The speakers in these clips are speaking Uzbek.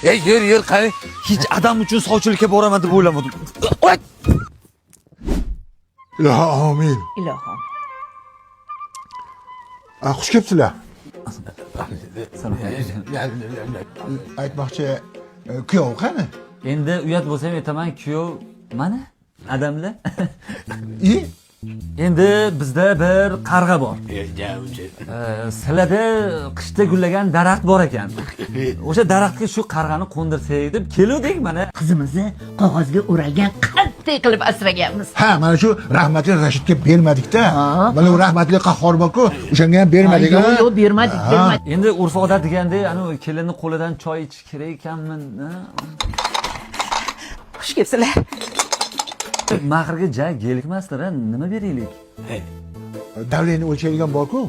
Ey, yer, yer, qani. Hech adam uchun sovchilikka boraman deb o'ylamadim. Oy! Ilohi amin. Ilohim. A, xush kelibsizlar. Aytmoqchi, kuyov qani? Endi uyat bo'lsa ham aytaman, kuyov mana adamlar. I? Endi bizda bir qarg'a bor. Sizlarda qishda gullagan daraxt bor ekan. O'sha daraxtga shu qarg'ani qo'ndirsak deb keluvdik mana. Qizimizni qog'ozga o'ralgan qanday qilib asraganmiz. Ha, mana shu rahmatli Rashidga bermadik-da. Mana u rahmatli Qahhor bor-ku, o'shanga ham bermadik. Yo'q, a? yo'q, bermadik, bermadik. Endi urf odat deganda, anu kelinni qo'lidan choy ichish kerak ekanmi? Xush kelibsizlar. Mahrga ja gelikmasdir, a? Nima beraylik? Davleni o'lchaydigan bor-ku.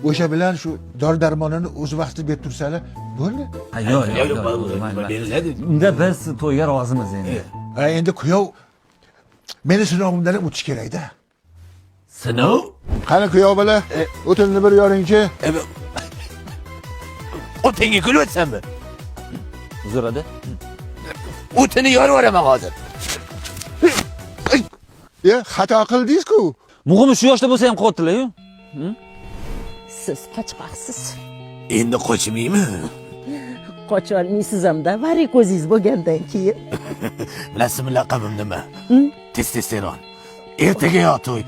O'sha bilan shu dori darmonini o'z vaqtida berib tursalar, bo'ldi. Ha, yo'q, yo'q, yo'q, mayli, mayli. Unda biz to'yga rozimiz endi. Ha, endi kuyov meni sinovimdan ham o'tish kerak-da. Sinov? Qani kuyov bola, o'tinni bir yoringchi. O'tinga kulyapsanmi? Uzr ada. O'tini yorib yuboraman hozir. E, xato qildingiz-ku. Muhimi shu yoshda bo'lsa ham qilyaptilar-yu. Siz qochmoqsiz. Endi qochmaymi? Qocholmaysiz hamda varikozingiz bo'lgandan keyin. Bilasizmi laqabim nima? Testosteron. Ertaga yo to'y.